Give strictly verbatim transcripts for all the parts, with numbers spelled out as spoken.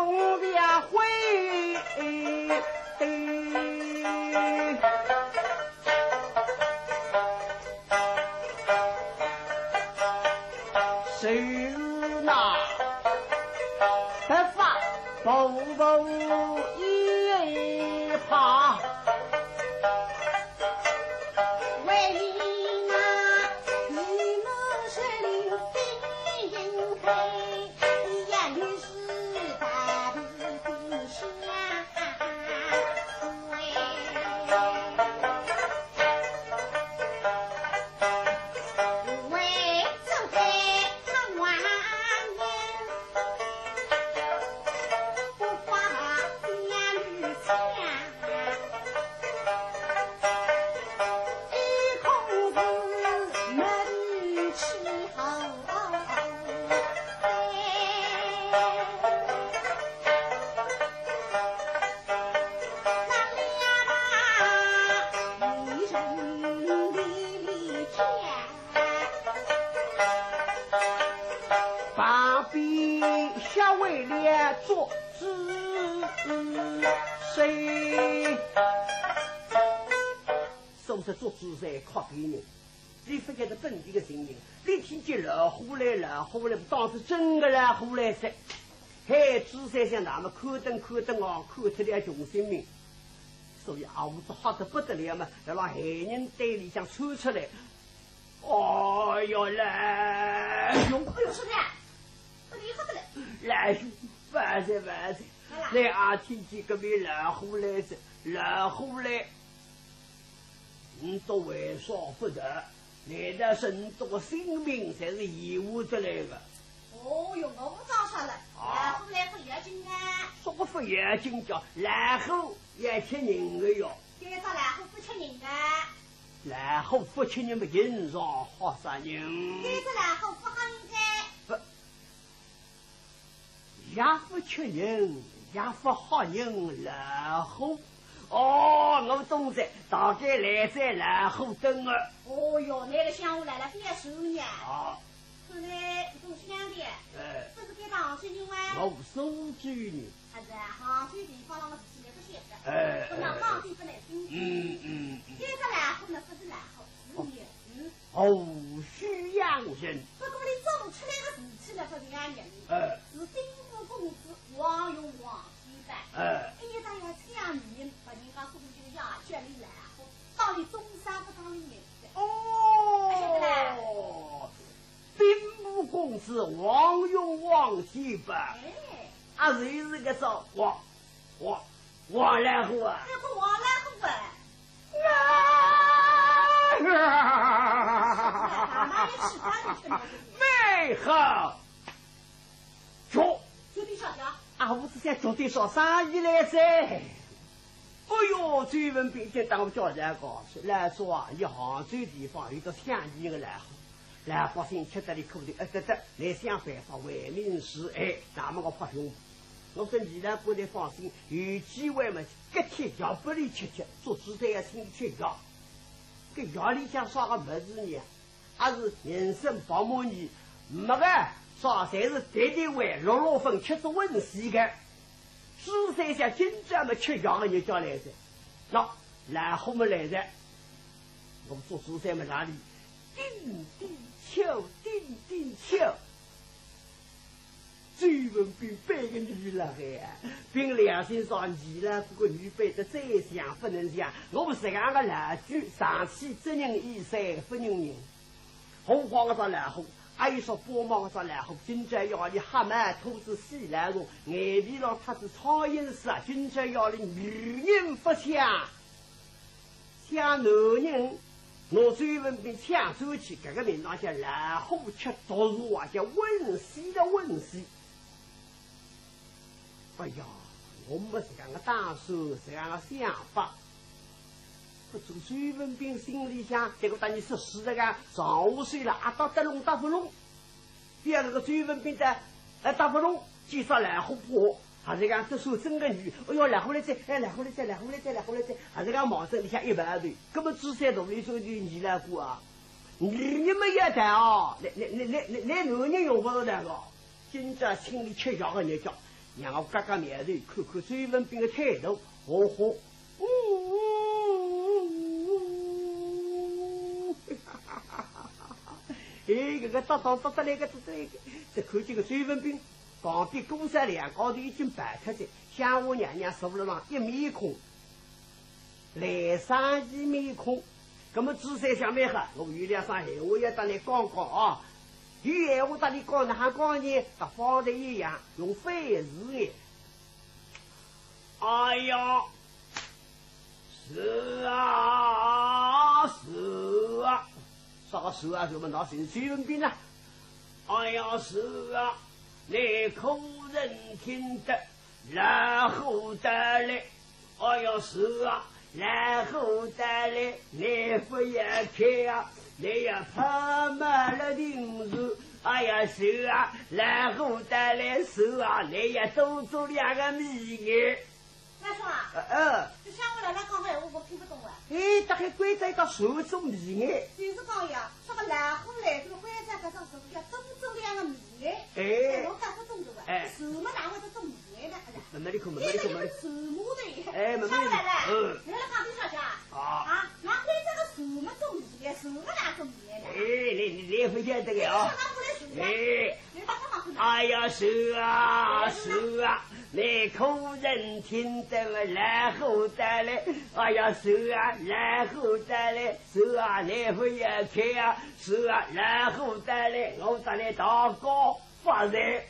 红标会的。谁是那白发婆婆一旁？为你那一梦水灵心开，一眼 旁边下位了做主谁？说是做主谁靠边人，你不晓得本地的情形，你听见老虎来，老虎来，当是真的老虎来噻。嘿，朱三想那么看灯看灯哦，看出了穷性命，所以啊，我只吓得不得了嘛，要让害人堆里向窜出来。哦哟嘞，哎呦，是的，不厉害的嘞。来，万岁万岁，来啦。你啊，听见隔壁老虎来噻，老虎来。 你都为啥不得？难道是你这个性命才是延误得来的？哦哟，我不装啥了，啊。老虎来不要紧啊。什么不要紧叫？老虎要吃人的哟。搿只老虎不吃人的。老虎不吃人么，人上好杀人。搿只老虎不吓人的。不， 也不吃人，也不吓人，老虎。哦，我懂哉，大概来哉老虎等啊。哦哟，那个乡下来了，别说呀。啊。看来你懂乡的，哎。这是该当是人哇？我苏州人。啊，是啊，杭州地方那个事情也不晓得。哎，那当地不能听。嗯，嗯，嗯。这个老虎呢，不是老虎，是人。哦。 哦，许阳人。不过你做出来的事情呢，不是俺人。哎。是兵部公子王勇王先生。哎。一到要抢女人，把人家公子呀，叫你来，到你中山不当你人。哦。晓得啦？兵部公子王勇王先生。哎。啊，谁是个啥王，王，王老虎啊？那个王老虎啊。 啊！蛮好，脚，脚底下呀？啊，我只想脚底下生意来噻。哎哟，周文宾一听到我叫这个，老实说啊，你杭州地方有个相宜的老虎，老百姓吃得了苦头，哎，对对，来想办法为民除害，那么我发凶。 我说你老官人放心，有机会嘛，搿帖药拨你吃吃，做主子要请你吃药。搿药里向啥个物事呢？还是人参、白木耳，没个，啥侪是特特为落落粉吃做温水个。主子想今朝么吃药个日脚来哉。喏，老虎么来哉。我做主子么哪里？叮叮敲，叮叮敲。 周文宾背个女了海啊，凭良心说，你了搿个女背得再像不能像，我们实梗个老鬼上去只认伊三不认人。何况搿只老虎，阿有说帮忙搿只老虎，今朝夜里黑猫拖仔死老鼠，眼皮浪踏仔苍蝇屎啊，今朝夜里女人勿像。 抢男人，拿周文宾抢走去，搿个名堂叫老虎吃毒蛇啊，叫温死的温死。哎呀，我没实梗个打算，实梗个想法。不过周文宾心里想，结果当你说实在个，上下手了，啊，搭得拢搭勿拢。 第二个周文宾的，哎，搭勿拢，几只老虎婆，还是讲这手真个女，哎哟，老虎来哉，哎，老虎来哉，老虎来哉，老虎来哉，还是讲望着里向一跑的，根本朱三大里头就二老虎啊，你，你们也谈哦，那，那，那，那，那男人用勿着谈个，今朝请你吃药个日脚，让我夹夹苗头，看看周文宾个态度，哦豁。哎，搿个搭档搭得来个，搭得来个，只看见个周文宾，旁边姑嫂两家头已经跑脱仔，乡下娘娘坐辣浪一面孔。 来生一面孔。葛末朱三想蛮好，我有两声闲话要搭倷讲讲啊。有闲话搭倷讲，哪哼讲呢？搭方才一样，用反字眼。哎呀，是啊，是啊。啥个是啊？是么？那是周文宾啊。哎呀，是啊，倷可曾听得 老虎到来，哎呀，是啊，老虎到来，倷覅开啊，倷要拍马勒定住。哎呀，是啊，老虎到来，是啊，倷要多做两个眉眼。大叔啊，呃，呃。这乡下来了，刚刚闲话我听不懂了。哎，大概关照一个是做眉眼。就是讲呀，说个老虎来，这个关照搿种事体要多做两个眉眼。哎。哎，我搞不懂的哇，哎。是么哪会得做眉 慢慢地看，慢慢地看，慢慢地。哎，慢慢地看。哎，慢慢地看。乡下来了，嗯。你来讲点啥去啊？啊。啊，那关照个是么做眉眼，是么哪做眉眼呢？哎，你，你，你也勿晓得个啊。你想那我来说呀。哎。你帮我忙看看。哎呀，是啊，是啊，倷可曾听得老虎到来？哎呀，是啊，老虎到来，是啊，倷覅开啊，是啊，老虎到来，我搭倷大家 发财。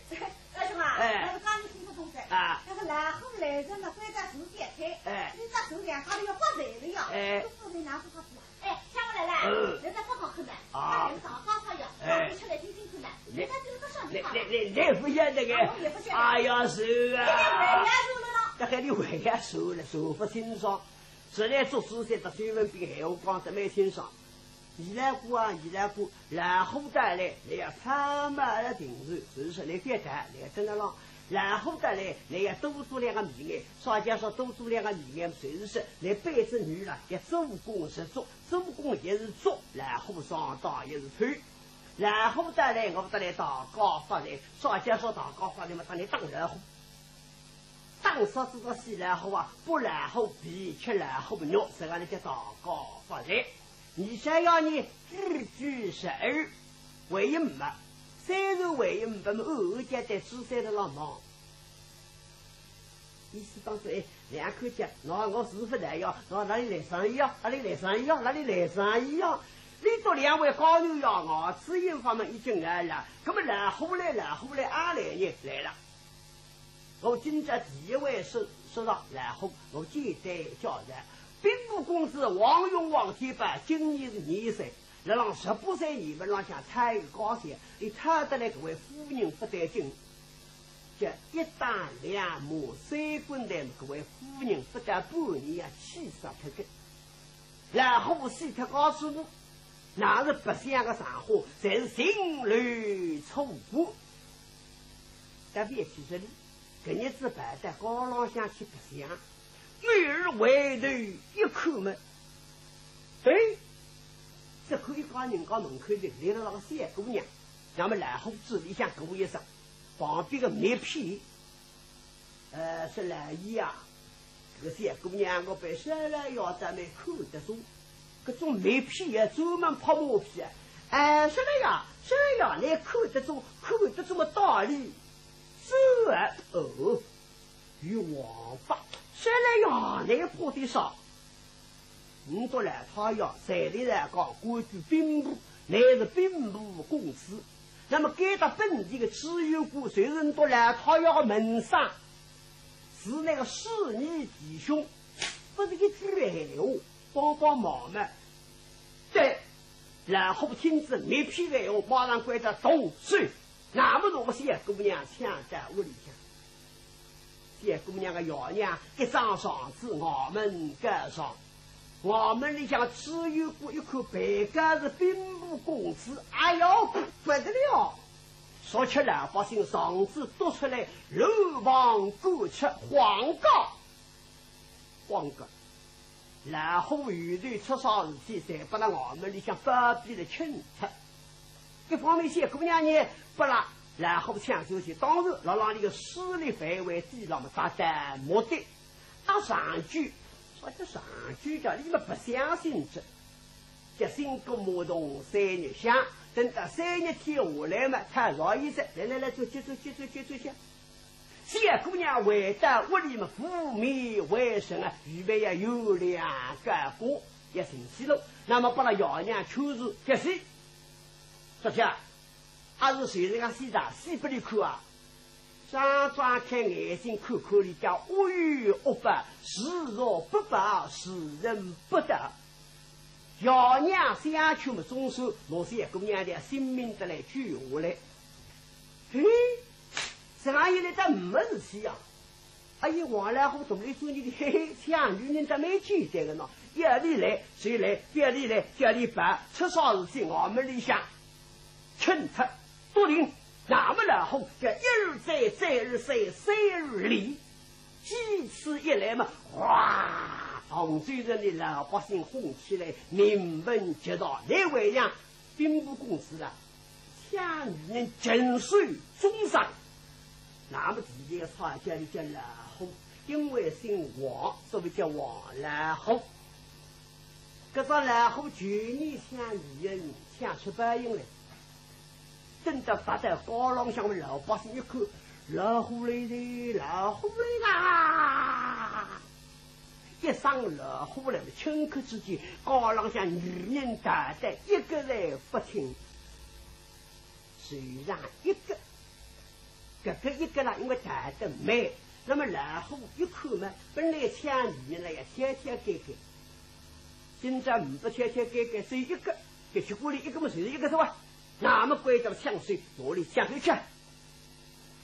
大叔啊，哎。那个刚刚听不懂噻。啊。那个老虎来了嘛，关照是覅开，哎。你这是两家头要发财了呀，哎。都不能拿出发财。哎，乡下来了，嗯。人家不好看的，啊。那人早告诉呀，哎。让你出来听听看的，你，人家这个不上你看。你，你，你，你不晓得个。啊，我也不晓得。哎呀，是啊。这个还要说了呢。这个你还要说了，说不清爽。实在做事情，这周文宾闲话讲得蛮清爽。 二老哥啊，二老哥，老虎到来，倷要拍马勒定住，就是说倷覅逃，倷要蹲辣浪。老虎到来，倷要多做两个眉眼，啥叫说多做两个眉眼？就是说倷背着女了，要做功是做，做功也是做，老虎上当也是偷。老虎到来，我搭倷大家发财，啥叫说大家发财嘛？搭倷打老虎。 打杀仔个死老虎啊，剥老虎皮，吃老虎肉，实梗叫大家发财。二少爷呢，句句实耳，回音没。虽然回音没，么暗暗叫对朱三辣浪望。意思当中，哎，两口叫，喏，我是勿来呀，喏，哪里来生意啊？哪里来生意啊？哪里来生意啊？俚笃两位家奴呀，牙齿印方面已经来了，葛么老虎来，老虎来，阿来呢？来了。 我今朝第一回说，说到老虎，我简单交代。兵部公子王勇王天豹，今年是廿岁，辣浪十八岁年份浪向讨一个家小，俚讨得来搿位夫人勿得劲，叫一打两骂三滚蛋，搿位夫人勿到半年啊，气煞脱个。 老虎死脱家主婆，乃是白相个场化，侪是情侣错过。但别去说哩，搿日子跑到街浪向去白相，女儿回头一看么，哎，只看一家人家门口头立了那个小姑娘，那么老虎嘴里向咕一声，旁边个密片 呃，说老爷啊，搿个小姑娘我陪小老爷倒蛮看得中，搿种密片也专门拍马屁啊。哎，小老爷，小老爷，倷看得中，看得中么道理，是啊，哦，有王法，小老爷，倷怕点啥？ 倷笃老太爷，在理来讲，官居兵部，乃是兵部公子。那么该搭本地个知县官，就是倷笃老太爷个门生，是那个四义弟兄，勿是一句闲话，帮帮忙嘛。对，老虎听仔密片个闲话，马上关照动手。 那么搿个小姑娘抢到屋里向，小姑娘个爷娘一张状子，衙门告状，衙门里向知县官一看，被告是兵部公子，哎哟，不得了！说起老百姓状子读出来，乱放官出，黄告，黄告。 老虎后头出啥事体，侪拨辣衙门里向包庇了清楚。一方面，小姑娘呢，拨辣老虎抢救去，当然辣辣俚个势力范围之内么，达到目的。啊，上句，说这上句叫俚么勿相信哉，叫新姑妈同三日香，等到三日天下来么，他饶伊哉，来来来，坐歇坐歇坐歇坐歇。小姑娘回到屋里么，覆面回身啊，预备要有两个锅，要盛水了。那么拨拉爷娘劝住，歇歇，说歇。 还是随人家洗茶，洗拨俚看啊。张张开眼睛看看俚家，恶有恶报，是恶不报，是人不得。爷娘相劝么，总算拿小姑娘个性命得来救下来。嘿，实梗一来倒没事体啊。 哎呀，王老虎肚里做人个，嘿嘿，抢女人倒蛮简单个喏，要俚来就来，要俚来叫俚跑，出啥事体衙门里向，请他笃定，那么老虎叫一而再，再而三，三而连，几次一来嘛，哗，杭州城里老百姓哄起来，名门绝大，难为呀。 兵部公子啊，抢女人尽受重伤。那么第一个差叫俚叫老虎，因为姓王，所以叫王老虎。搿只老虎去年抢女人抢出报应来，等到发到街浪向，老百姓一看，老虎来哉，老虎来啦！ 一声老虎来，顷刻之间，街浪向女人逃得一个侪勿轻，随上一个，搿个一个啦，因为逃得慢，那么老虎一看嘛，本来抢女人了要挑挑拣拣，今朝呒不挑挑拣拣，只有一个，搿结果里一个嘛，就是一个是吧？那么关照抢手，拿俚抢出去。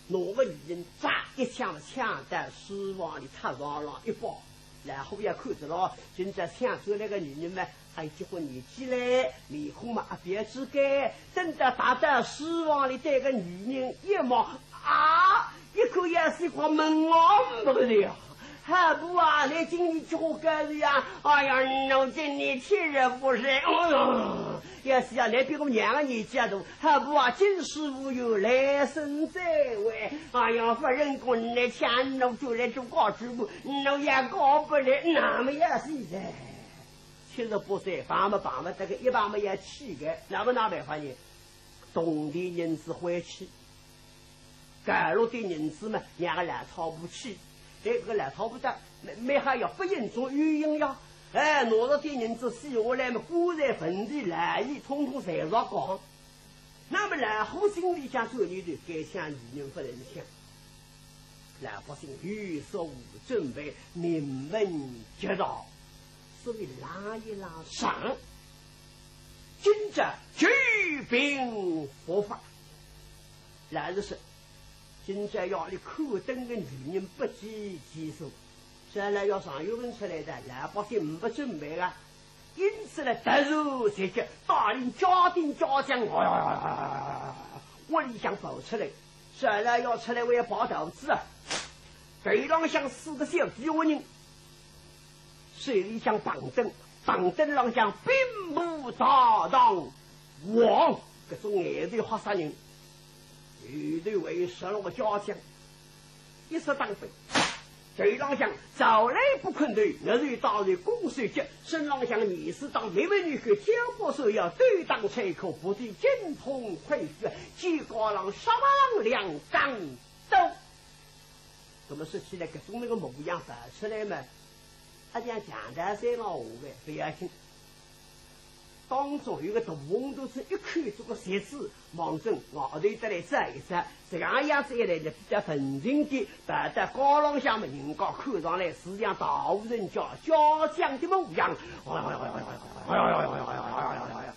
拿个女人扎一枪，抢到书房里，搭床浪一抱。老虎也看着了，今朝抢出来个女人嘛，还有结婚年纪嘞，面孔嘛也覅仔改。等到踏到书房里，对个女人一望，啊，一看也是一块门啊，没得呀。 好不啊，来敬你几化糕呀？哎呀，我敬你七十五岁，哎呀，也是啊，来比我娘个年纪啊大，好不啊，敬师傅有来生再会。哎呀，勿认得我来抢，我就来做高主婆，我也高不来，那么也是噻。七十八岁，碰么碰么，这个一碰么也气个，那么哪办法呢？铜钿银子回去。 搿六钿银子嘛，让个老太婆去。哎，搿个老太婆倒蛮，蛮好呀，不应中有应呀。哎，拿着点银子死下来嘛，棺材、坟地、烂泥，统统侪是讲。那么老虎心里向转念头，该抢女人勿能抢。老百姓有所准备，名门绝大，所以拉一拉上，今朝九品伏法。 老实说，今朝夜里看灯个女人不计其数，将来要上有人出来个，老百姓呒不准备个。因此呢，突如其来，带领家丁家将，哇，屋里向跑出来，将来要出来为跑道子啊。头浪向四个小鬼活人，手里向棒灯，棒灯浪向兵部大堂 王，搿种眼神吓煞人。后头还有十六个家将，一式打扮，头浪向朝来不困头，额头戴着弓手结，身浪向廿四档密密女扣，挑把手摇，对打吹口，不知精通魁羽，肩胛浪杀王两钢刀。那么说起来，搿种那个模样摆出来嘛， 阿像强盗山浪下个，勿要紧。当中有个大红头子一看，搿个鞋子望准外头得来照一照，这样样子一来呢，比较文静点，摆到街浪向嘛，人家看上来是像大户人家家将的模样。哎呀呀呀呀呀呀呀呀呀呀呀呀呀呀呀！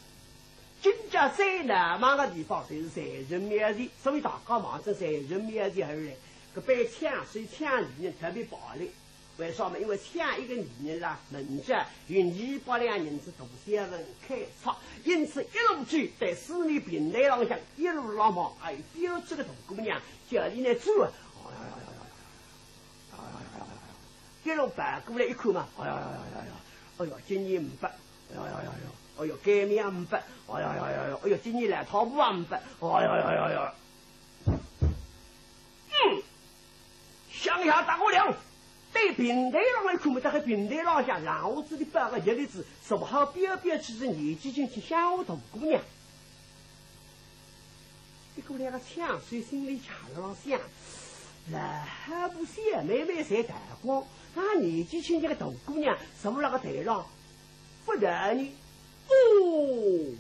今朝最闹猛个地方就是财神庙前，所以大家望准财神庙前而来。搿班抢手抢女人特别暴力。 为啥嘛？因为抢一个女人啦，门价有二百两银子大小份开销，因此一路追，在四面平台浪向一路浪望，哎，标致个大姑娘，叫俚呢走啊，哎呀呀呀呀呀呀呀呀呀呀呀呀呀，一路跑过来一看嘛，哎呀呀呀呀呀，哎哟，今年呒不，哎呀呀呀呀，哎哟，该面也呒不，哎呀呀呀呀，哎哟，今年老太婆也呒不，哎呀呀呀呀。当下大姑娘，对平台浪来看么，搿个平台浪向，浪花子里摆个叶子，说好标标致致年纪轻轻像我大姑娘。搿个两个抢手心里想了想，老好婆小妹妹侪大光，那年纪轻轻个大姑娘，坐辣个台浪，勿得呢。哦，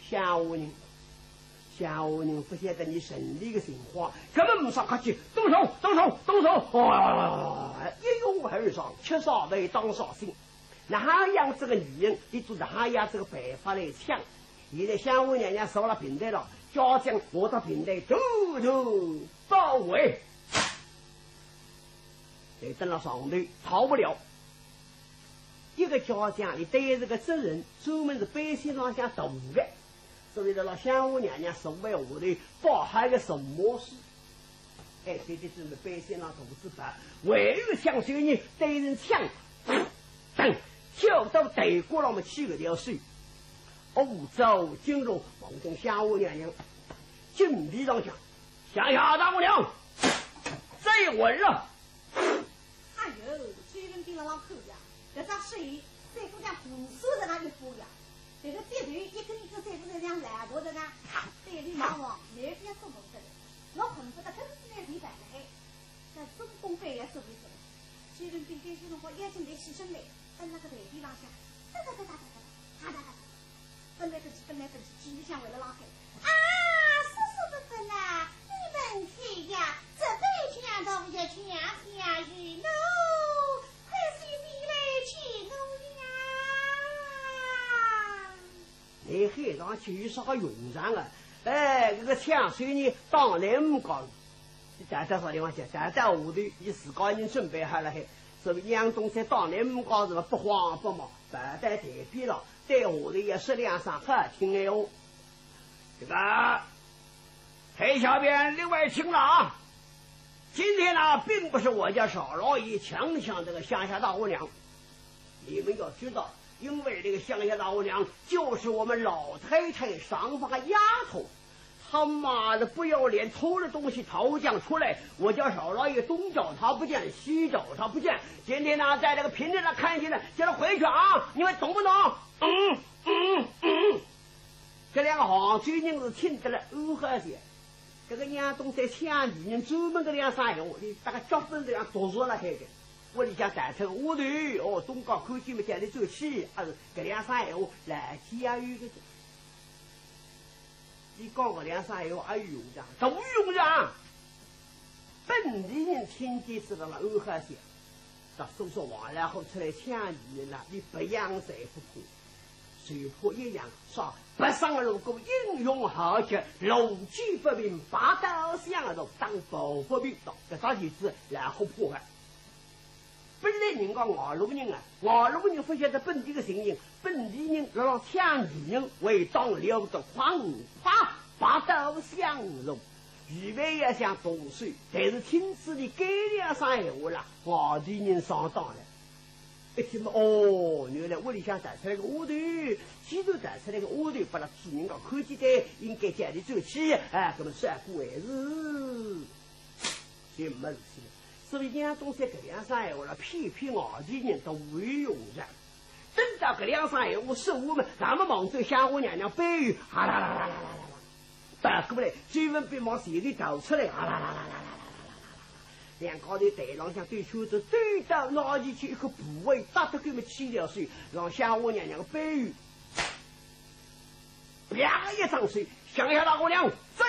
乡下人，乡下人勿晓得你城里个情况，根本勿啥客气，动手，动手，动手！哦，一拥而上，吃啥饭当啥兴。哪哈样子个女人，伊做哪哈样子个办法来抢。现在乡下娘娘坐辣平台浪，家将拿到平台，突突包围。 但登了上头逃勿了。一个家将，伊担着个责任，专门是背心浪向大个，所以辣辣乡下娘娘手背下头包好一个什么事。哎，对对，专门背心浪大字包，还有抢手人对人抢，噔，跳到台角浪么去搿条手。哦，走进入房中，乡下娘娘金皮上讲， 乡下大姑娘，再稳了。哎哟，周文宾辣浪看呀，搿只手，三副像菩萨实梗一副呀，搿个节头一根一根三副像烂头实梗，对伊望望，难勿要说我得了，我恨不得跟仔伊办了海。搿真功夫也说一说。周文宾搿歇辰光已经立起身来，蹲辣个台地浪向，哒哒哒哒哒哒哒哒哒哒。 奔来奔去，奔来奔去，几里向围了浪海。啊，叔叔伯伯呐，你们去呀，这边抢东西抢下去喽，快些你来救我呀！你喊上去有啥个用场啊？哎，搿个抢手人当然没讲。 大到啥地方去？大到下头，伊自家已经准备好了海。所以杨东山当然没讲什么不慌不忙，跑到台边浪，对下头也说两声好听闲话。这个，太下边另外请了啊。今天呢，并不是我家少老爷强抢这个乡下大姑娘，你们要知道，因为这个乡下大姑娘就是我们老太太上房的丫头， 他妈的不要脸，偷了东西逃将出来，我家少老爷东找他不见，西找他不见。今天呢，在这个平台上看见了，叫他回去啊，你们懂不懂？嗯嗯嗯。这两个杭州人是听得了，嗯，好些。这个杨东山抢女人专门搿两声闲话，伊大概脚本这样读出来海的。屋里向带头，我头，哦，东家看见么叫伊转去，啊，搿两声闲话，来，只要有一个 伊讲搿两声闲话还有用场，大用场。本地人听见是辣辣暗好笑，搿叔叔王老虎出来抢女人啦，伊勿怕谁不怕，就怕一样，啥？八十二路过英雄豪杰，路见不平拔刀相助，打抱不平，搿只意思老虎怕个。 本来人家外路人啊，外路人勿晓得本地个情形，本地人辣辣抢女人，为当了得，哐哐拔刀相助。预备要想动手，但是听仔伊搿两声闲话啦，外地人上当了。一听嘛，哦，原来屋里向逃出来个丫头，既然逃出来个丫头，拨了主人家看见的，应该叫伊转去，哎，搿么算过还是 就没事体了。所以杨东山搿两声闲话了，骗骗外地人都无用场。等到搿两声闲话说完么，那么望仔乡下娘娘背后，啊啦啦啦啦啦啦啦，跑过来，周文宾望前头逃出来，啊啦啦啦啦啦啦啦啦啦，两家头台浪向对圈子对到哪里去，一个部位搭得够么起条手，望乡下娘娘个背后，啪一掌手，乡下大姑娘，再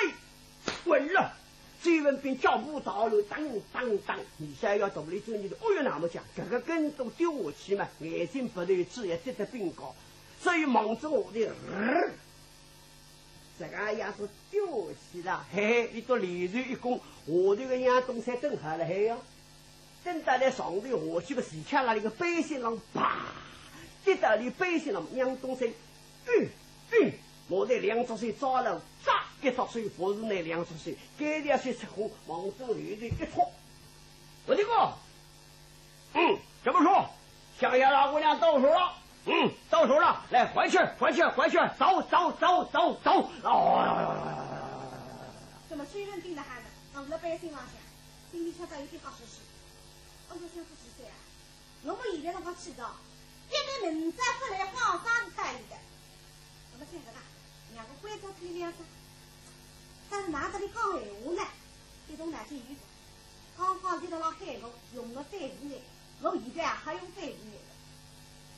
稳了。 周文宾脚步踏落，当当当，二三要大里走，你说，哦哟，那么讲，搿个跟头丢下去嘛，眼睛勿对，只要跌得冰高，所以望仔下头，呃，搿个样子丢下去了，嘿嘿，伊到里头一攻，下头个杨东山蹲好了海哟。等到伊上头下去个时辰，那里个背心浪啪，跌到伊背心浪，杨东山 嗯嗯，我拿两只手抓牢，抓一只手，勿是拿两只手，搿条手出空，望仔里头一戳。我的个，嗯，怎么说？乡下大姑娘到手了，嗯，到手了，来，回去，回去，回去，走，走，走，走，走。哦，怎么虽然盯得很，望仔背心浪向，心里却倒有点好受受。我勿是噻，我们现在让他去的，一个明朝勿来，荒山是可以的。那么这样子啊，两个关照这里两声，但是哪搭里讲闲话呢？一种南京语的，刚刚伊辣辣喊我用个反字眼，我现在啊还用反字眼的。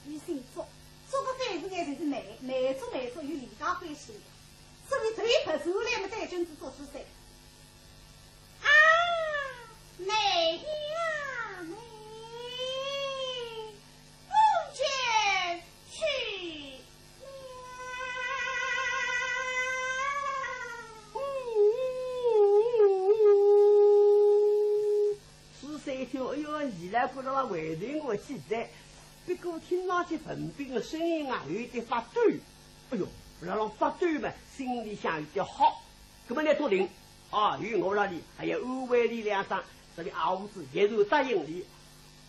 伊姓祝，祝个反字眼就是梅，梅祝梅祝有连带关系的，所以这里拍出来么对准是祝枝山。 啊，梅呀梅，不见去了。朱三一听，哎哟，伊拉觉着了为难我几哉，不过听上去文斌的声音啊，有点发抖。哎哟，辣辣发抖嘛，心里想有点好。 搿么倷笃听，啊，有我辣里，还要安慰俚两声，所以阿五子依然答应俚。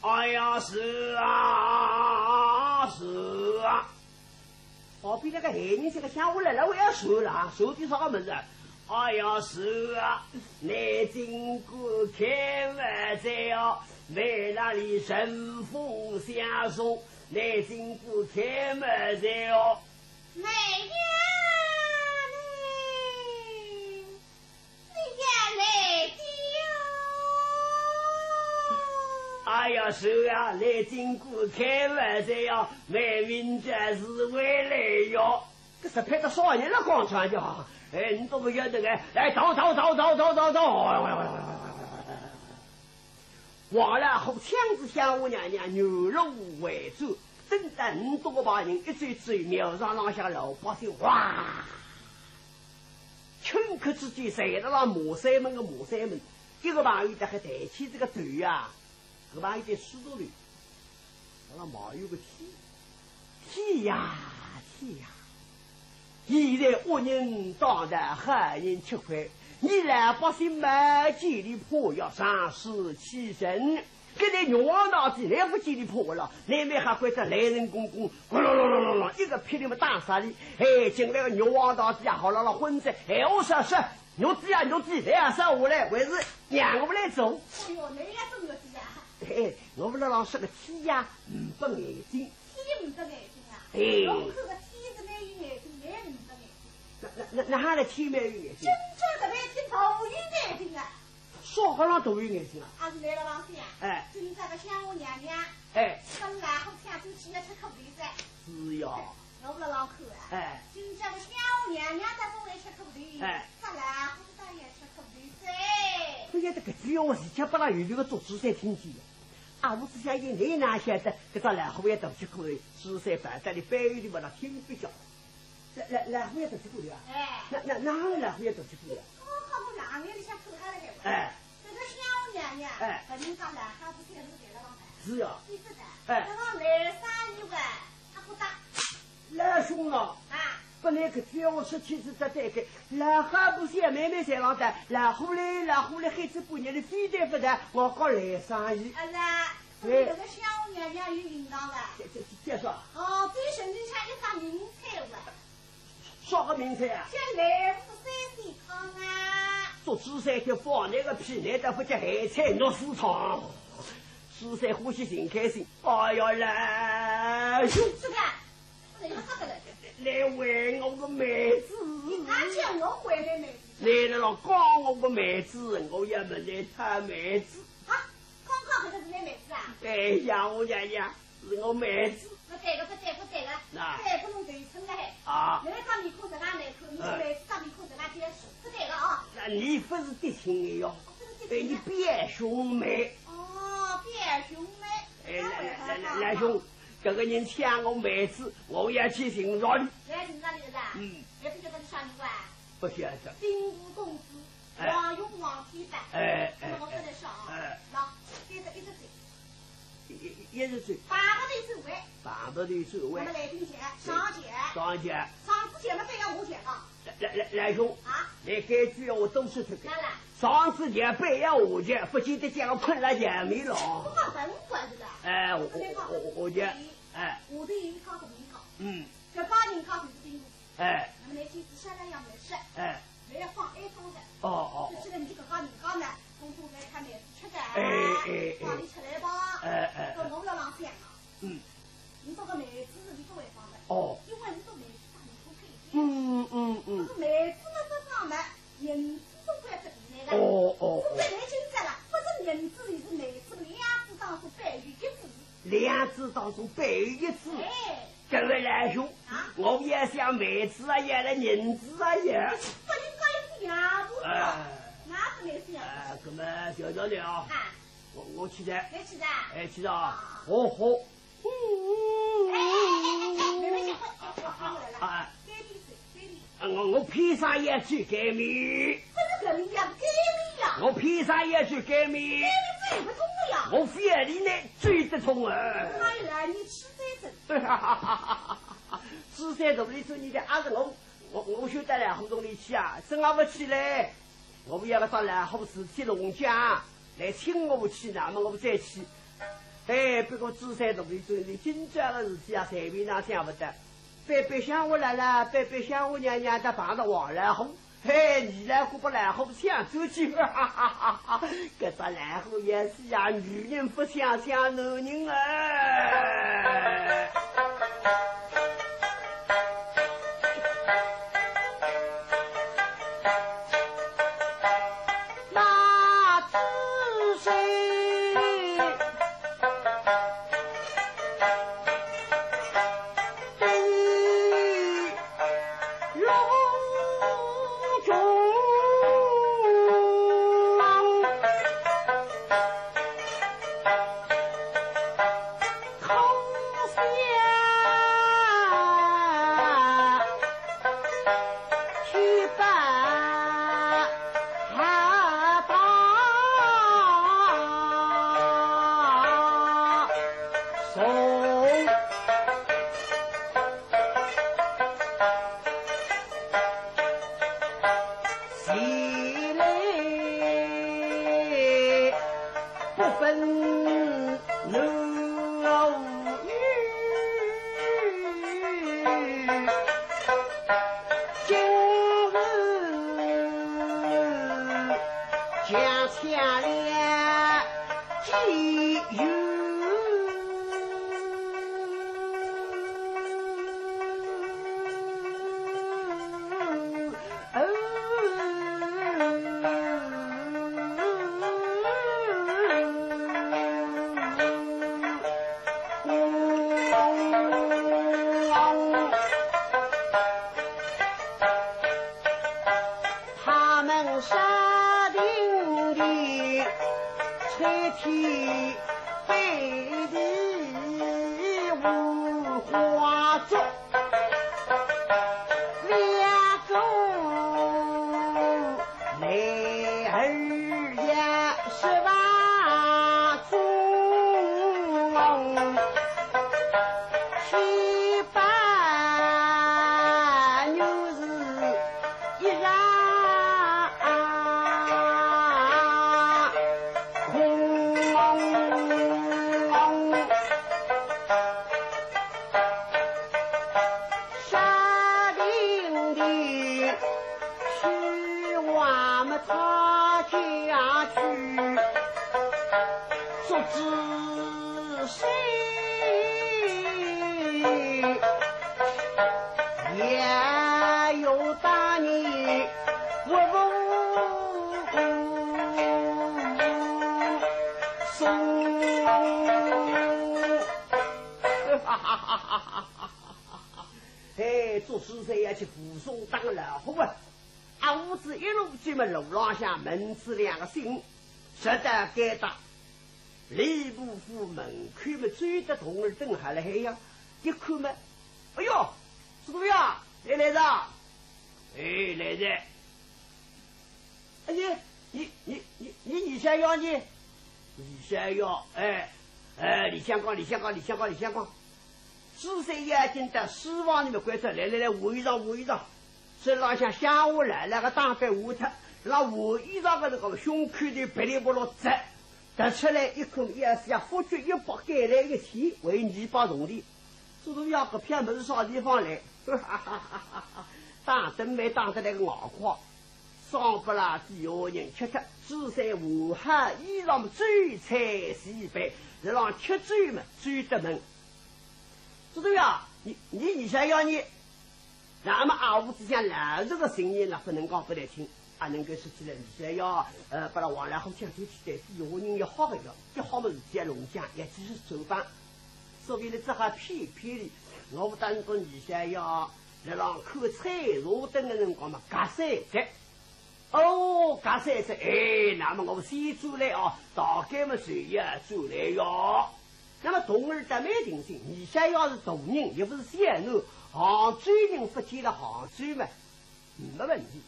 哎呀，是啊，是啊。旁边那个闲人，这个乡下来了，我要说了啊，说点啥个物事啊？哎呀，是啊，倷尽管开门哉哦，为了俚顺风相送，倷尽管开门哉哦。 梅呀梅，你也来的哟。哎呀，是啊，倷尽管开门哉呀，梅明朝是会来哟。搿是配得少爷了，讲出来就好。哎，倷笃勿晓得个，来，走，走，走。王老虎抢仔乡下娘娘原路回转，等到倷笃个旁人一走之后，庙堂浪向老百姓哇，顷刻之间，侪辣辣骂山门个骂山门，一个朋友搭还抬起这个头呀，搿朋友在梳头里，辣辣骂有个天，天呀，天呀！ 现在恶人当道，好人吃亏。伲老百姓嘛，见俚怕要上死气人。搿倷玉皇大帝，倷勿见俚怕了，倷蛮好关照来人公公，咕噜噜噜噜噜，一个霹雳么打杀俚。哎，进来个玉皇大帝啊，好了了昏着，闲话少说，玉帝啊，玉帝，来啊，杀下来，还是让我来做。哎哟，倷也做玉帝啊？哎，我勿是老说个天呀，呒不眼睛。 天呒不眼睛啊？哎。侬看个天是蛮有眼睛，蛮呒不眼睛。哪，哪，哪，哪哈个天蛮有眼睛？今朝搿爿天大有眼睛啊！啥个浪大有眼睛啊？阿是来了浪向啊？哎。今朝个乡下娘娘，哎。跟老虎抢转去要吃苦头哉。是呀。侬勿老看啊？哎。今朝个乡下娘娘倒勿会吃苦头，哎。搿老虎倒要吃苦头哉。勿晓得搿句闲话是叫拨拉后头个祝枝山听见的。 啊，我只想伊，倷哪晓得，搿只老虎也大吃苦头，朱三一到俚背后里么，俚听勿见。老，老，老虎也大吃苦头啊？哎。哪，哪，哪哼老虎也大吃苦头啊？刚刚我冷眼里向看下来个。哎。搿个乡下娘娘，哎。搿人家老虎勿是也是在辣浪向？是呀。伊是的。哎。搿个来生意哇，阿不打。 老兄喏，啊。本来搿天我出去是只对个，老虎勿是也慢慢在浪向，老虎嘞，老虎嘞，喊仔半日里飞得勿得，我讲来生意。啊啦，哎。搿个乡下娘娘有名堂了。这，这，这说。哦，最神经像一只名菜哇。啥个名菜啊？叫老虎三鲜汤啊。祝枝山一听放倷个屁，倷倒勿叫咸菜肉丝汤。朱三欢喜寻开心，哎呀，老兄。是的。 哎呀，啥个来？来还我个妹子。哪叫我还倷妹子？来了咯，讲我个妹子，我也问倷讨妹子。啊，刚刚搿个是倷妹子啊？哎呀，我娘娘，是我妹子。勿对个，勿对，勿对个，那。对，勿能对称了嘿。啊。倷搿张面孔实梗难看，倷个妹子张面孔实梗结实，勿对个啊。那你勿是嫡亲的哟，哎，你表兄妹。哦，表兄妹。哎，来，来，来，来，兄， 搿个人抢我妹子，我要去寻着俚。来寻着俚了啦？嗯。也勿晓得是啥人哇？勿晓得。兵部公子，哎。王勇王天霸。哎，哎，那么我跟侬说啊，哎。喏，这个一十岁。一，一，一十岁。碰着头转弯。碰着头转弯。那么来听讲，上讲。上讲。上次讲嘛，非要我讲啊。 来，来，来，兄，啊？倷搿句闲话多说脱个。哪啦？上次讲板要下讲，勿见得叫我困辣墙面浪。我讲文官是吧？哎，我，我，我，我讲，哎。下头有一讲，搿么一讲。嗯。搿帮人家就是兵部。哎。那么倷今朝下来要来说，哎。倷要放一放的。哦，哦，哦。就是呢，倷搿帮人家呢，公公来看倷 吃的，哎，哎，哎。放俚吃来吧。哎，哎，哎。搿我要浪想啊。嗯。你这个妹子是你不会放的。哦。因为你这妹子长得不配。嗯，嗯，嗯。这个妹子嘛，不放的，银子都不要得你的。哦，哦，哦。现在年轻人了，不是银子，就是妹子，两子当中必有一子。两子当中必有一子。哎。搿位老兄，啊？我也想妹子啊，也来银子啊，也。不能搞一副样子。哎。那不能这样。哎，搿么就这样了啊。啊。 我，我去的。来去的。哎，去的啊。啊。哦吼。哎，哎，哎，哎，哎，妹妹，先回，先回来了。啊。该你是，该你。啊，我，我披上也去给你。这个人呀，该你呀。我披上也去给你。该你最不通的呀。我非要你呢，最得通啊。哎呀，你吃这个。吃这个，你说你的阿是我，我，我休得来胡同里去啊，真啊不去嘞。 我要个到老虎事体弄僵，来请我去，那么我再去。哎，不过朱三大人今朝个事体啊，随便哪想不得。白白相我来了，白白相我娘娘，她碰着王老虎，嘿，你来可把老虎抢出去，哈哈哈哈！搿只老虎也是呀，女人不想抢男人啊。 那朱三对龙中郎 空想去把大宋。 前来不分男女，今日强抢了 既有他们山顶的吹天背地无花烛，两个男儿也十八中，七八 女子一场空。山顶的虚妄么他家去，说仔 谁也有打你我不松。嘿，做书生要去武松打老虎啊！啊，武松一路追么路浪向门子两个心，实在该打。 吏部府门口么，追得童儿等下来海呀，一看么，哎哟，师傅呀，你来哉？哎，来哉。哎呀，你，你，你，你二小爷呢？二小爷，哎，哎，里向讲，里向讲，里向讲，里向讲。 朱三爷进到书房里面关照，来来来，换衣裳，换衣裳。身浪向乡下来了个打扮换脱，那换衣裳个辰光，胸口头噼里啪啦扎，踏出来一看，也是要发觉一百赶来一千，还有二百铜钿。师傅呀，搿票么是啥地方来？打灯谜打得来个外快。 双拨辣底下人吃脱，朱三换好衣裳，酒菜齐备，辣浪吃酒嘛，酒得闷。知道呀，你，你，你想要你，那么阿武子想老实个情形了，不能讲不来听，阿能够说起来，你想要，呃，把那王老虎抢出去的，比我人要好个要，一好么事体要弄僵，也就是走吧。所以呢，只好骗骗伊，我当中你想要，辣浪看彩霞灯个辰光嘛，夹三只。 哦，搿三只，哎，那么我先转来哦，大概么就要转来哟。那么童儿倒蛮定心，二少爷是大人，又不是小囡，杭州人勿见了杭州嘛，没问题。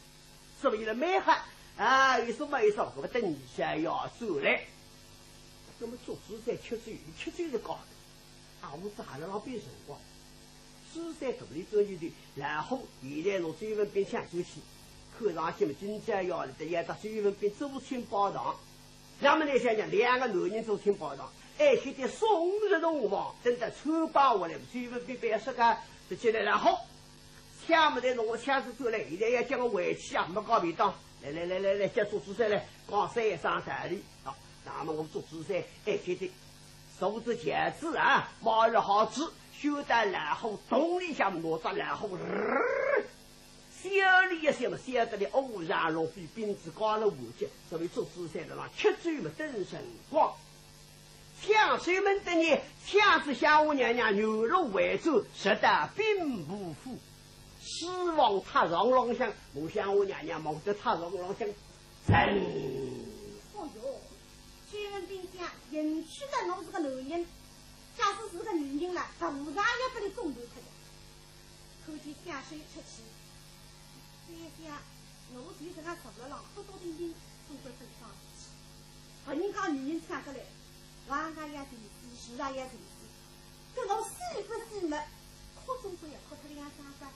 所以呢，蛮好，啊，有数没数，搿么等二少爷转来。那么祝枝山吃酒，吃酒是讲的，啊，我只还辣浪比辰光。 朱三肚里做一对，然后现在拿周文宾抢出去，看上去么今朝要得要搭周文宾做亲包场。那么呢，想想两个男人做亲包场，哎，现在宋仁同房，等到穿帮下来，周文宾不要说个，就进来，然后抢么得拿我抢出转来，现在要叫我回去啊，没搞便当。来来来来来，叫祝枝山来，讲三声道理啊。那么我祝枝山，哎，现在 坐仔轿子啊，马儿好子，休得老虎洞里向拿只老虎，呃，削里一削么，削得里乌上落飞，鞭子刮了下去，所以祝枝山辣浪吃酒么等辰光。抢手门等呢，抢仔香花娘娘原路回转，直到兵部府。书房太上浪向，望香花娘娘望得太上浪向，真。哦哟， 周文宾讲，幸亏得我是个男人，假使是个女人了，大和尚也拨伊中断脱的。看见香水出去，再想，我就搿能坐辣浪，哭哭啼啼，总归勿是桩事体。别人家女人抢过来，王家也情绪，是啊也情绪，搿我死勿死么，哭总归要哭脱两声吧。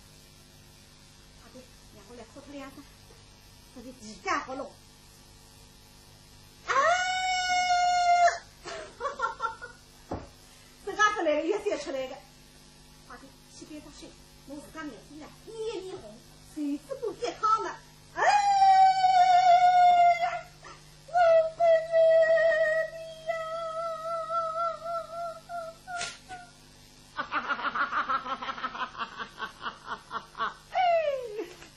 快点，让我来哭脱两声，这个地干活咯。 啊！自家出来个，也笑出来个。快点，去边上去，拿自家眼睛啊，捏一捏红，袖子管解开了。哎呀，我不认你呀！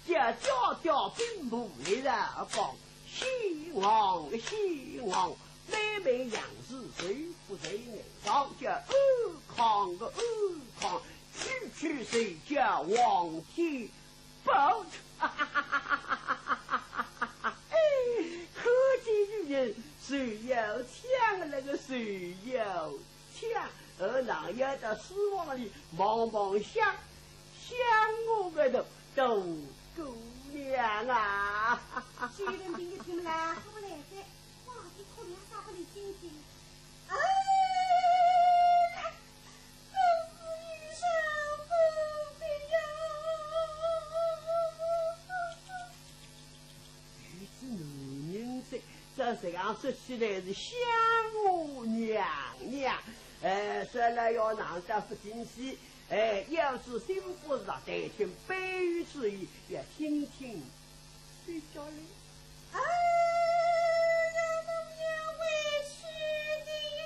叫叫叫兵部来了讲，先王，先王，妹妹杨氏谁不在内上，叫安康个安康，区区谁叫王天宝。哎，看见女人，谁要抢，那个谁要 抢，而那样的书房里忙忙想，想我个大姑娘啊。周文宾一听啦，好来哉，哇，一哭两声拨伊听听。哎呀，真是一声不平呀！ 有仔男人哉，这实梗说起来是想我娘娘。哎，说来要哪能勿进去，哎，要是心腹是啊，代听背后之言，要听听谁叫嘞。哎呀，我要回去的呀。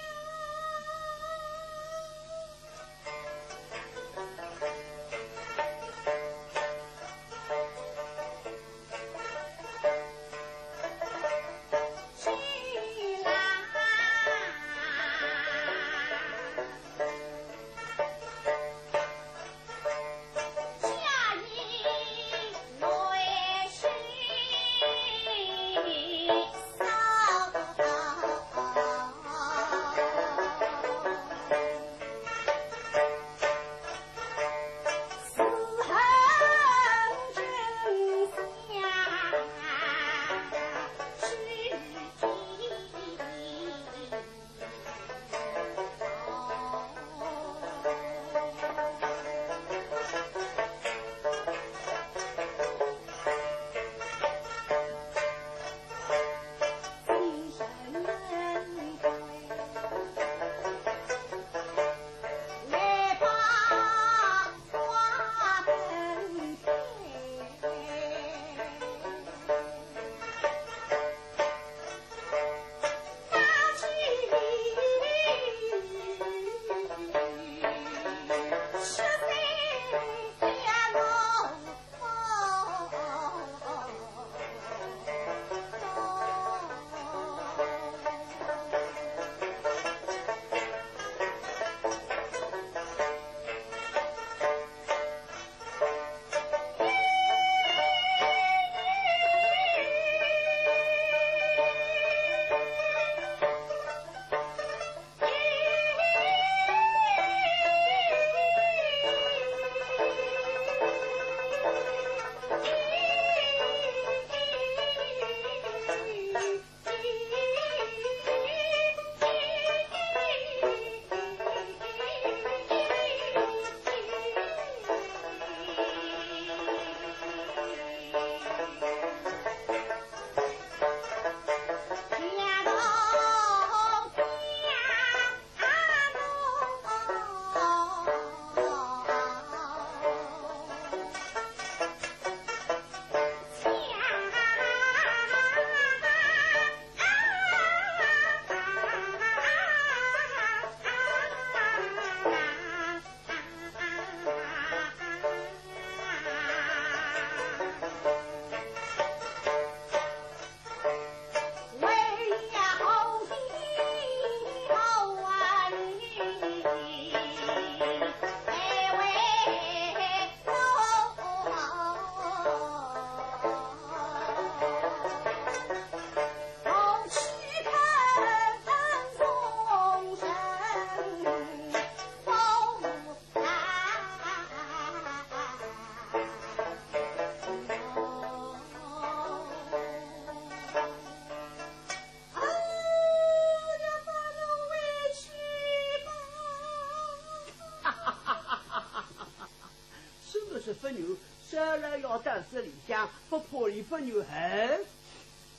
勿愿，小老爷到仔里向，勿怕俚勿愿。嘿，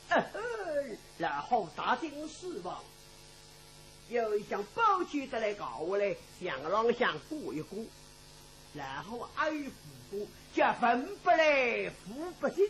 哎嘿，老虎踏进书房，有一箱宝剑得来铐下来，墙浪向挂一挂。老虎阿有武功，叫文不来武不进。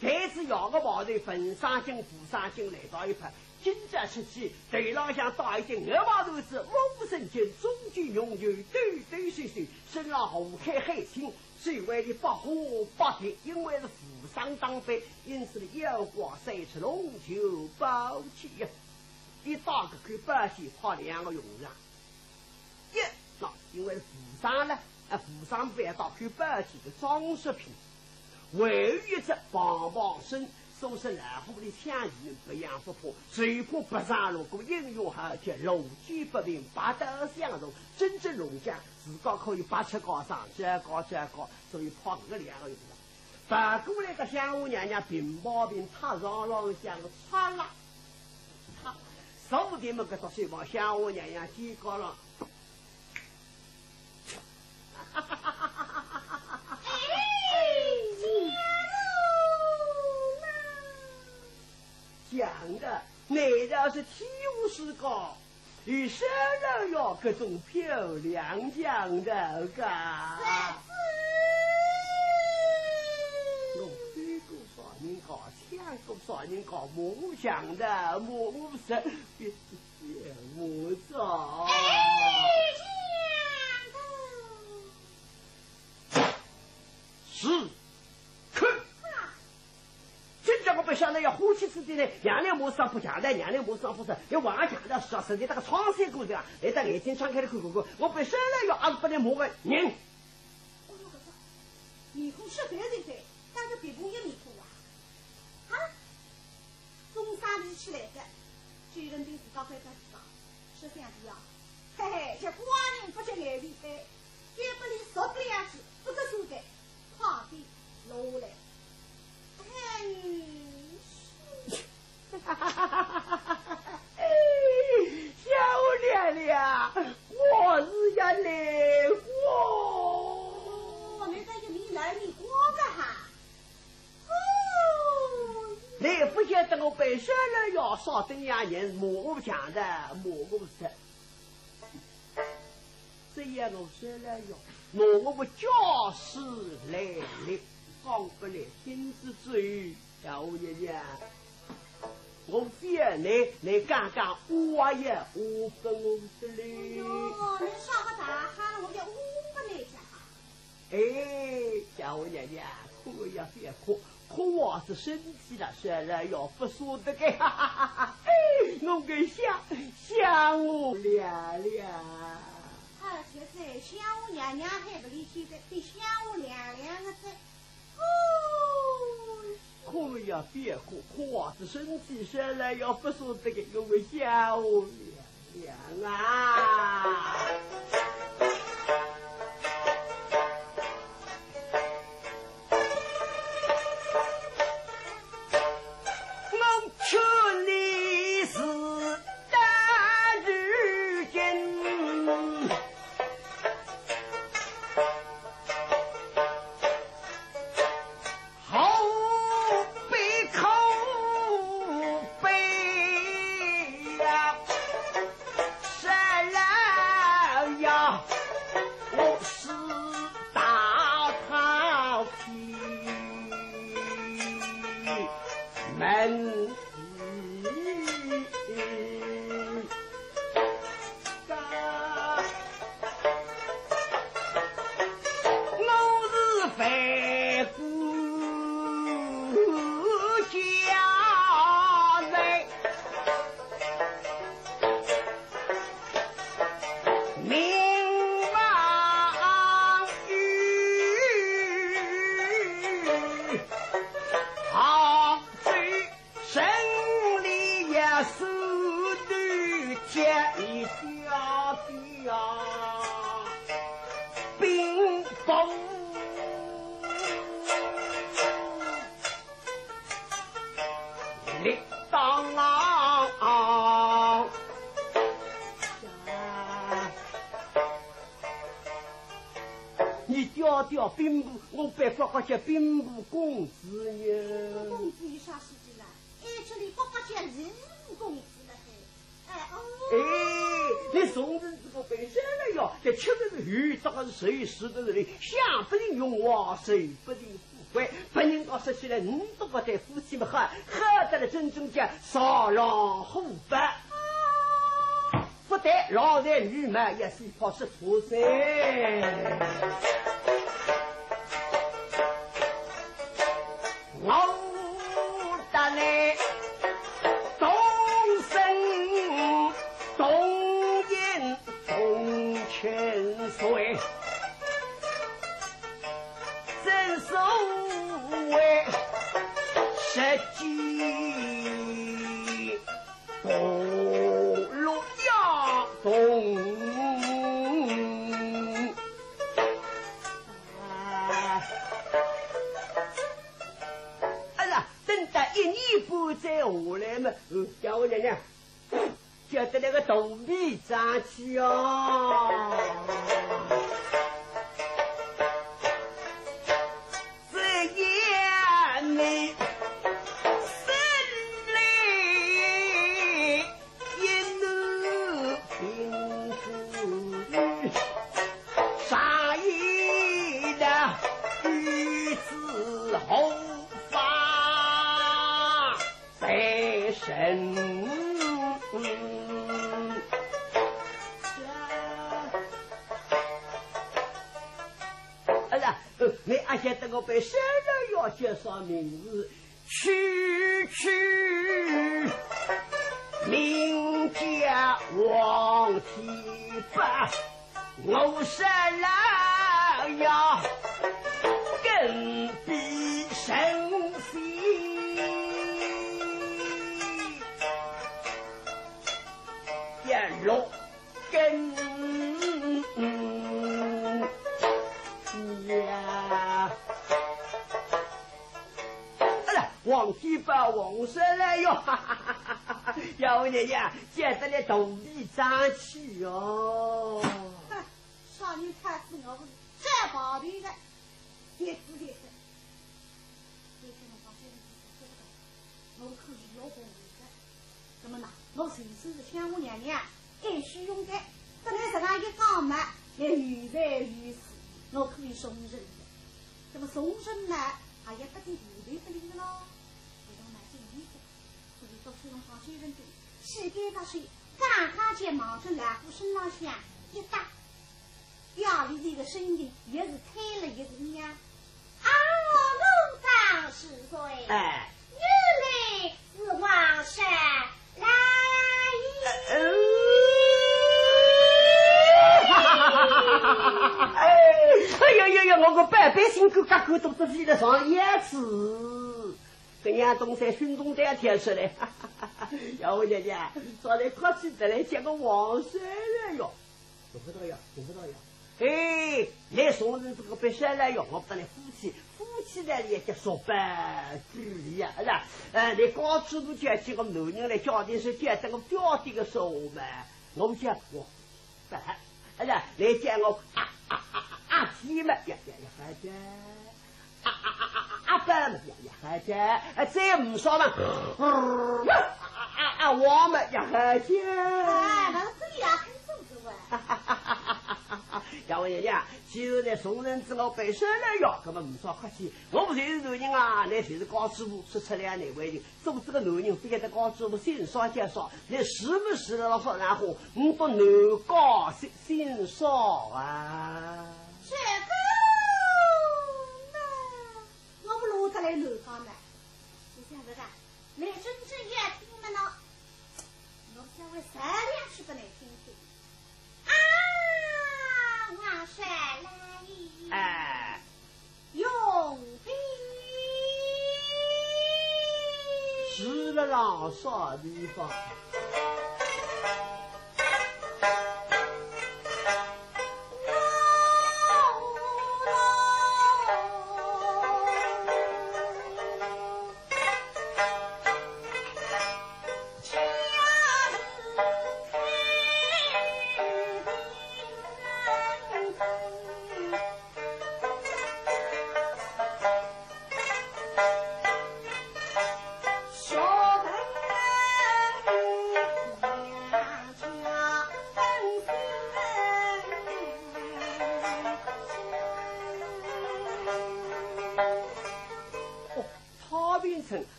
但是要个毛头文生金、武生金来到一拍，今朝出去，头浪向戴一顶鹅毛头子，乌神经，中间用油抖抖抖抖，身浪红开海青，手腕里百花百蝶，因为是武生打扮，因此呢，腰挂三尺龙球宝剑呀。一打搿口宝剑，派两个用场。 一，那因为武生呢，啊，武生勿要到口宝剑个装饰品，还有一只棒棒身，所以说老虎里抢伊勿怕勿怕，只怕勿上路，搿英雄豪杰，路见不平拔刀相助，真正弄僵，自家可以拔出高上，这高这高，所以派搿两个用场。 跑过来个香火娘娘平毛平踏上浪向个擦啦，擦，手里么搿只手棒香火娘娘肩高浪。哎，讲的，难道是天下之高？ 与小老爷搿种漂亮样头个。我飞过啥人家，抢过啥人家，骂我强盗，骂我贼，别别骂我。哎，强盗。是，哼。 真叫我勿晓得要花起子弟呢，娘娘骂上不讲的，娘娘骂上不是，要往下讲的是啊，实际那个创新故事啊，来，大眼睛张开来看看看，我勿晓得要阿是勿能骂个人。我说搿只面孔是白的白，但是别不一面孔啊。啊，中山里起来的，就认定自家关照自家，是这样的呀。嘿嘿，这官人不是眼里黑， 要不你说不了去，不可说的，快点落来。哎，是。小娘娘，我是要来过。哦，你这一面来，你光着哈。哦。你不晓得我被小老爷耍等样人，骂我强盗，骂我贼。 只要我说了哟，拿我个家世来历讲拨倷听仔之后，小娘娘，我非要倷，倷讲讲话呀，话拨我知哩。哟，倷啥个大喊，我要话拨倷讲啊？哎，小娘娘，哭呀别哭， 哭话是生气了，说了要不说的个，哈哈哈哈！我个想，想我了了。啊，现在想我娘娘还不离开的，得想我娘娘个哉。哦，哭呀别哭，哭话是生气，说了要不说的个，我个想我了。 娘啊！我劝你是打如今， 何必可悲呀？是了呀，我是大太平门。 我是万古家内名望有，杭州 城里也是头天一家的啊，兵部里当啊。你爹爹兵部，我被刮刮叫兵部公子呢。兵部公子有啥事体啦？哎，这里刮刮叫礼部公子了嘿。哎，哦。哎，你从前这个被杀了呀，这吃的是鱼，这个是水，死的是人，想不定荣华，受不定富贵。别人家说起来，你都不对夫妻们好，好得了真正叫豺狼虎豹。 不但老男女嘛，也是怕是错噻。我打来同声同音同千岁，正所谓实际 同路要同。啊，哎呀，等到一年半载下来嘛，嗯，叫我娘娘，叫得那个肚皮胀气哦。 只见你生来一男bin子女，上一代女子红发在身。哎呀， 呃，你阿晓得我被杀了要叫啥名字？区区名叫王天豹，我杀了要更比神仙。也落 跟呀。哎呀，王天豹王杀了哟，哈哈哈哈哈！要我娘娘，叫得了肚皮胀气哟。哼，少年太子我是这毛病的，别子别子。 我可以老公回的。那么呢，我就是想我娘娘，爱惜用的，本来实梗一讲嘛，也有财有势，我可以送人的。那么送人呢，还要不得有的不灵的咯。我要买给你的，可以到书上上去认定，是给他谁，刚刚见毛正来，我身上想一搭。 夜里这个声音也是催了一人呀。啊，我当是谁？哎。原来是王山来也。呃。哎，哎呀呀呀，我个宝贝心肝，嘎嘎都不飞得上叶子。搿样东西心中得跳出来。要我姐姐，早来客气得来，见个王山了哟。 听不到呀，听不到呀。哎，来送人这个被杀了哟，我不得了夫妻，夫妻来了也叫说不吉利呀，是吧？呃，你高知府叫几个男人来叫的是叫这个标的个说嘛，我讲我，不，哎呀，你叫我啊啊啊啊啊，姐嘛，呀呀呀，反正。 啊啊啊啊啊，阿爸嘛，呀呀，还在，啊，再唔说嘛，啊啊啊，我嘛，呀还在。哎，那是呀，很正直哇。呀，我讲呀，既然呢送人之后被杀了哟，那么唔说客气，我们就是男人啊，那就是高知府，说出来难为情，做这个男人，不晓得高知府姓啥叫啥，那是不是老说人话，唔不能高兴。 姓啥啊？这个嘛，我不如得来乱讲呢。你想这个，你真正要听么呢？我稍微说两句不能听听。啊，王山来也。哎。 用兵。是了啦，啥地方？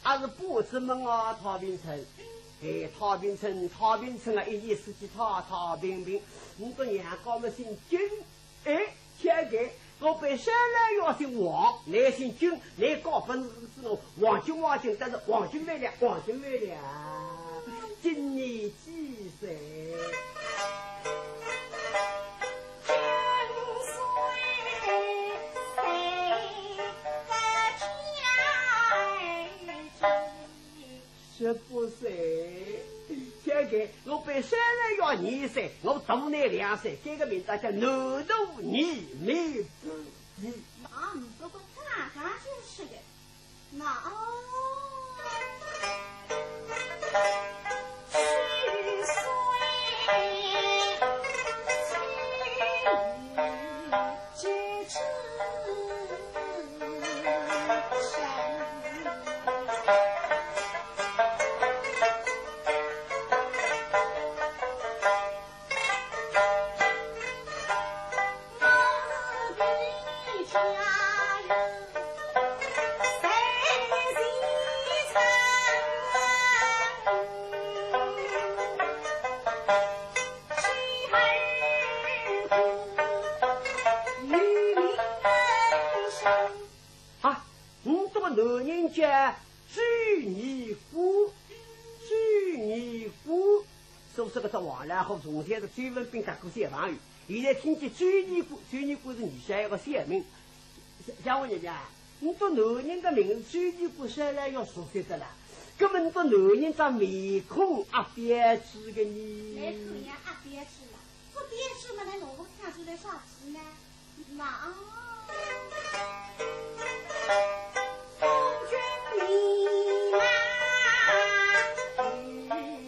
阿是八字门啊，太平村。哎，太平村，太平村啊，一年四季太，太平平。倷个娘家么姓金，哎，现在我本来要姓王，倷姓金，倷搞勿是我王金王金，但是王金万两，王金万两。今年几岁？ 十八岁，现在我本来要廿岁，我大倷两岁，改个名字叫男大女美子。那你不过看看就是的，那哦，虚岁。 啊，倷这个男人家周尼姑，周尼姑，说是搿只王老虎从前是周文宾搿个小朋友，现在听见周尼姑，周尼姑是二小一个小名。 想问娘娘，倷个男人的名字周尼姑，说来要熟悉的啦。搿么倷个男人这面孔阿标致个呢？面孔也阿标致了，不标致么，倷哪能看出来啥子呢？那，夫君你嘛，与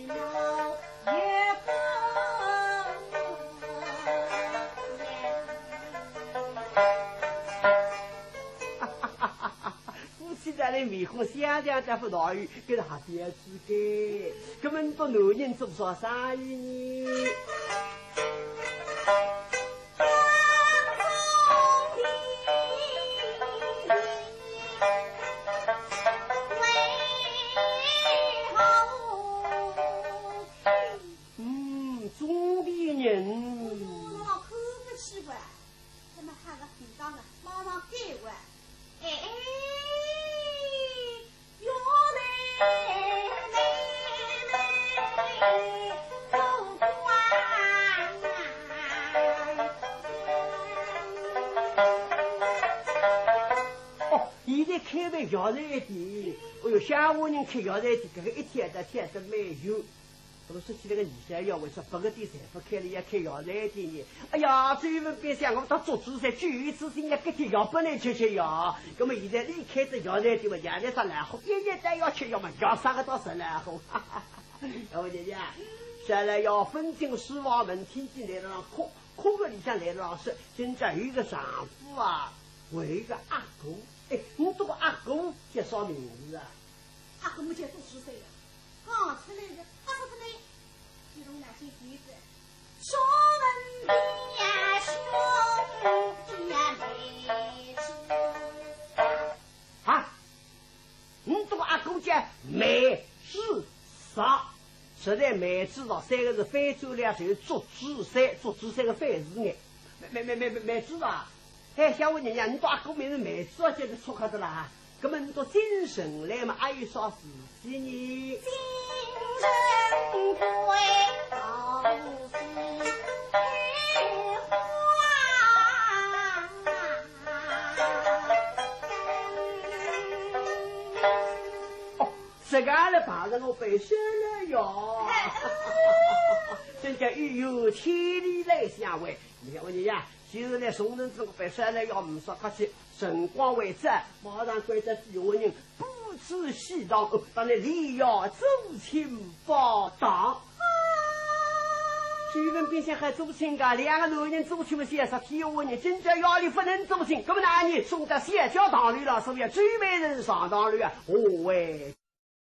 我也不一样。 夫妻两人面孔相像得不得了，搿是还标致个。搿么倷个男人做啥生意呢？嗯，种田人。哦，看勿起哇。 搿么还是平常个，马上改回。哎，哎，原来妹妹做官啊。哦，现在开爿药材店，哎哟，乡下人开药材店，搿个一天到天都蛮有。 搿么说起来个二小爷为啥别个店侪勿开了，要开药材店呢？哎呀，周文宾想，我到做主噻，就一次性要搿点药拨倷吃吃药。搿么现在倷开只药材店嘛，现在啥老虎，一日到夜要吃药嘛，药啥个到啥老虎。哎，我姐姐啊，说来要分清书房门，听见来了哭，哭个里向来了说，今朝有一个丈夫啊，为一个阿哥。哎，倷这个阿哥叫啥名字啊？阿哥么叫做是谁呀？ 讲出来是吓煞脱个。一种男性鼻子，说文凭呀，兄弟呀，梅子。啊，倷这个阿哥叫梅子啥？实在梅子啥三个字翻转来就是竹子山，竹子山个翻字眼。梅，梅，梅，梅，梅子啥？ 哎，想问娘娘，倷个阿哥名字梅子啊，叫倷错开的啦？搿么倷个精神来嘛，还有啥事体呢？精神归老是开花。哦，这个来碰着我本身了哟。真叫有缘千里来相会。 你看我，你呀，现在呢，送人这个白山来要呒啥客气，辰光还早，马上关照底下人布置喜堂，哦，当然你要做亲拜堂。周文宾想还做亲个，两个男人做亲嘛，是啥体下人，今朝夜里不能做亲，搿么哪能送到小教堂里了，所以周美人上堂了啊，哦喂。